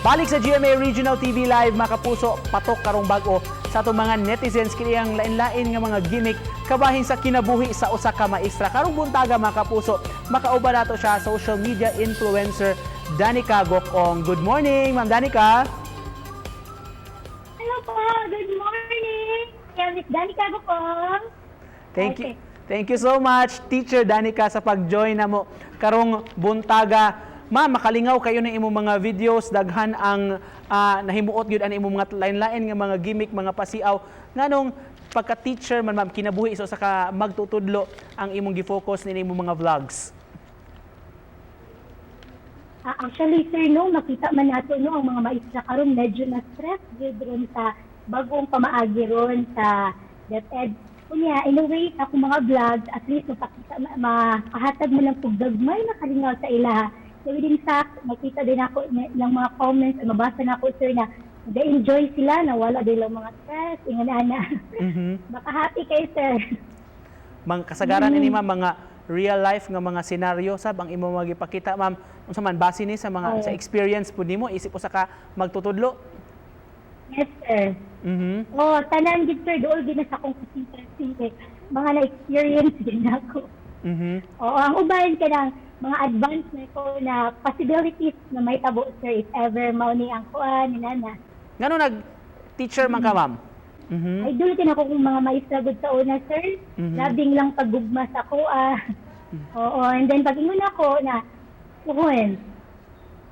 Balik sa GMA Regional TV Live, mga kapuso, patok karong bag-o sa atong mga netizens kini ang lain-lain nga mga gimmick kabahin sa kinabuhi sa usa ka maestra. Karong buntaga, mga kapuso, makauban nato siya, social media influencer Danica Gokong. Good morning, Ma'am Danica. Hello po, good morning. Yan, Miss Danica Gokong. Thank you. Okay. Thank you so much, Teacher Danica, sa pag-join namo karong buntaga. Ma, makalingaw kayo ng imong mga videos, daghan ang nahimuot gyud ani imong mga lain-lain nga mga gimmick, mga pasiaw. Nganong pagka-teacher man, ma'am, kinabuhi so sa ka magtutudlo ang imong gi-focus ni imong mga vlogs? Ah, actually, sir, no, makita man nato, no, ang mga maestra karon medyo na stress gid ron sa bagong pamaagi ron sa DepEd. Unya, in a way, sa akong mga vlogs, at least mapakita, makahatag mo lang kung gagmay nakalingaw sa ilaha. So, within fact, makita din ako ng mga comments, mabasa na ako, sir, na enjoy sila, na wala din lang mga stress, ingan ana. Baka happy kayo, sir. Mga kasagaran ini, ma'am, mga real life nga mga senaryo sab ang imong mga gipakita, ma'am. Unsa man base ni sa mga Oo. sa experience pud nimo isip usa ka magtutudlo? Yes, sir. Oh, tanan gid, sir, dool gid na sa akong kasing kay mga na-experience din ako. Oo, ang uban kanang mga advance na ko na possibilities na may tabo, sir, if ever mao ni ang kuan ni nana. Ngano nag teacher man ka, ma'am? Ay dul din ako kung mga maestra gud sa una, sir. Labing lang paggugma sa ko ah. Oo, and then pag ingon ako na kuan,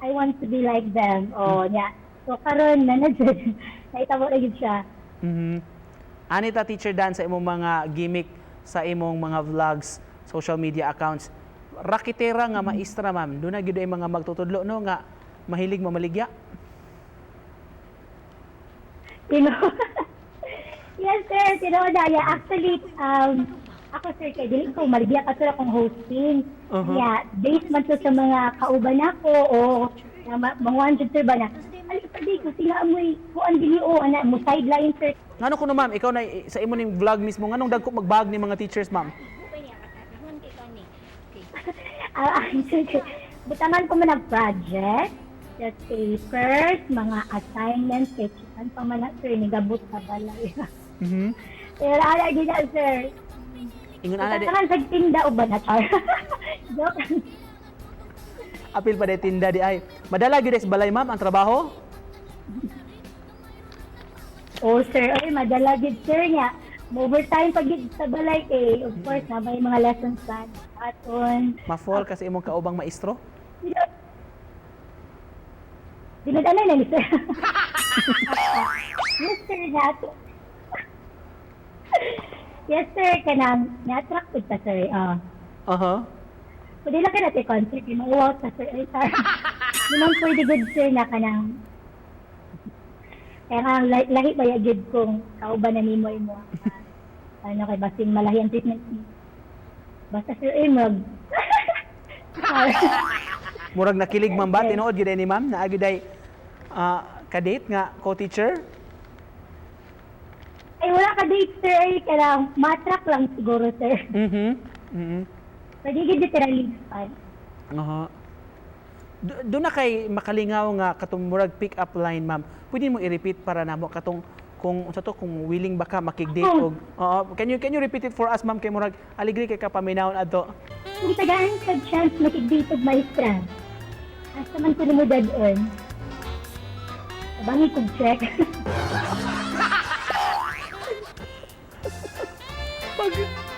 I want to be like them. Oh, nya. So karon na na jud naitabo na gid siya. Anita, Teacher Dan, sa imong mga gimmick, sa imong mga vlogs, social media accounts, rakitera nga maestra, ma'am, doon na gyud ay mga magtutudlo, no, nga mahilig mamaligya. You know? Yes, sir. Tinuod na. Yeah, actually, ako, sir, kay dili ko maligya ka, sir, akong hosting. Yeah, based man to sa mga kauban nako o na mga 100, sir, ba na. Ay, pwede ko sila amoy kuan dili o ana mo sideline, sir. Ngano kuno, ma'am, ikaw na sa imo ning vlog mismo, nganong dagko magbag ni mga teachers, ma'am? Ah, sir, butangan ko man ang project, just papers, mga assignments, kay chikan pa man na, sir, nigabot sa balay. Pero ala gid na, sir. Ingon ana di Butangan sa tinda o ba na char. Joke. Apil pa de tinda di ay. Madala gyud sa balay, ma'am, ang trabaho? Oh, sir, ay, madala gid, sir, niya. Overtime pag gid sa balay kay, of course, na may mga lessons plan. Aton. Ma-fall kasi imong kaubang maestro? Dinadala na ni sir. Yes, sir, nato. Yes, sir, kanang na-attract pud ta, sir. Ah. Pwede lang ka natin concert, yung mga ta, sir. Ay, sir. Di man pwede good, sir, na kanang kaya nga, lahi ba ya gid kung kauban na nimo imo. Ah, ano kay basin malahi ang treatment ni. Basta, sir, eh, mag Murag nakilig, ma'am, ba? Tinuod gyud ay ni ma'am, naa gyud ay kadate nga co-teacher? Ay, wala ka date, sir. Ay, kaya ma-attract lang siguro, sir. Pwede gid literally pa. Aha. Doon na kay makalingaw nga katong murag pick up line, ma'am. Pwede mo i-repeat para namo katong kung unsa to, kung willing ba ka makig-date Ako. og Oo, can you repeat it for us, ma'am, kay murag aligri kay kapaminawon adto. Kung tagaan ka chance makig-date og maestra, asa man ko nimo dad-on? Tabangi kog check.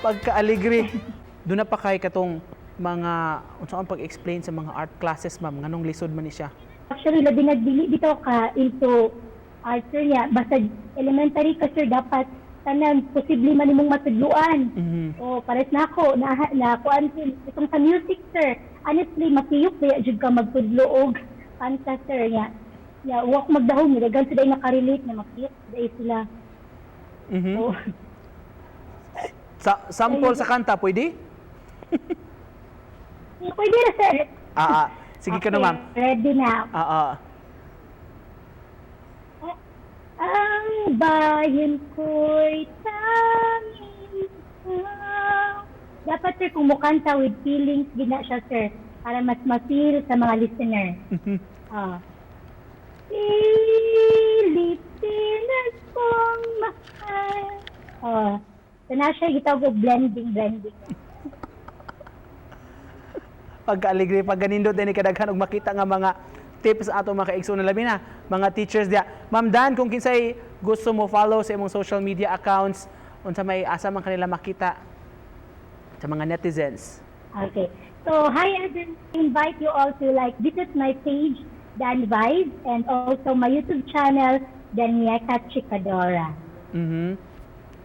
Pagka-aligri. Doon na pa kay katong mga unsa ang pag-explain sa mga art classes, ma'am, nganong lisod man ni siya? Actually, labi nagdili dito ka into art, sir, niya. Basta elementary ka, sir, dapat tanan posible man imong matudluan. Oh, pares na ako na na kuan din itong sa music, sir. Honestly, matiyok ba jud ka magtudlo og kanta, sir, niya. Ya, wa ko magdahom, daghan sila nakarelate na makiyok dai sila. Oh. Sa sample sa kanta pwede? Pwede na, sir. Ah, ah. Sige ka na, Okay, ma'am. ready na. Ah, ah. Ang bayan ko'y tanging ikaw. Dapat, sir, kung mukanta with feelings, gina siya, sir, para mas ma-feel sa mga listener. Ah. Pilipinas kong mahal. Oh, so na siya gitawag og blending, blending. Pagkaaligre, pagganindot din kadaghan og makita nga mga tips ato mga kaigsoon, labi na mga teachers diya. Ma'am Dan, kung kinsay gusto mo follow sa imong social media accounts, unsa may asa man kanila makita sa mga netizens? Okay. So, hi everyone. Invite you all to like visit my page, Dan Vibes, and also my YouTube channel, Danieka Chikadora.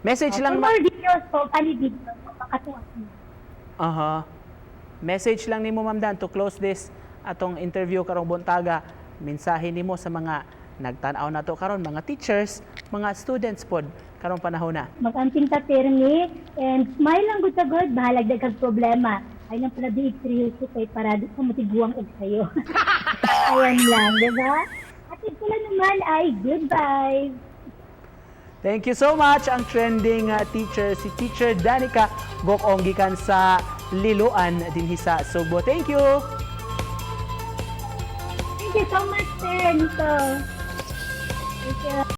Message lang For ma more videos po, funny videos po, makatuwa. Aha. Message lang nimo, Ma'am Dan, to close this atong interview karong buntaga. Mensahe nimo sa mga nagtan-aw nato karon, mga teachers, mga students pod karong panahon na. Mag-amping ta pirmi and smile lang gud sa God, bahalag daghang problema. Ay nang palabiig seryoso kay para di ko matiguang og sayo. Ayan lang, di ba? At ito lang naman ay goodbye. Thank you so much, ang trending teacher, si Teacher Danica Gokong, gikan sa Liloan dinhi sa Sugbo. Thank you. Thank you so much, sir Nico. Thank you.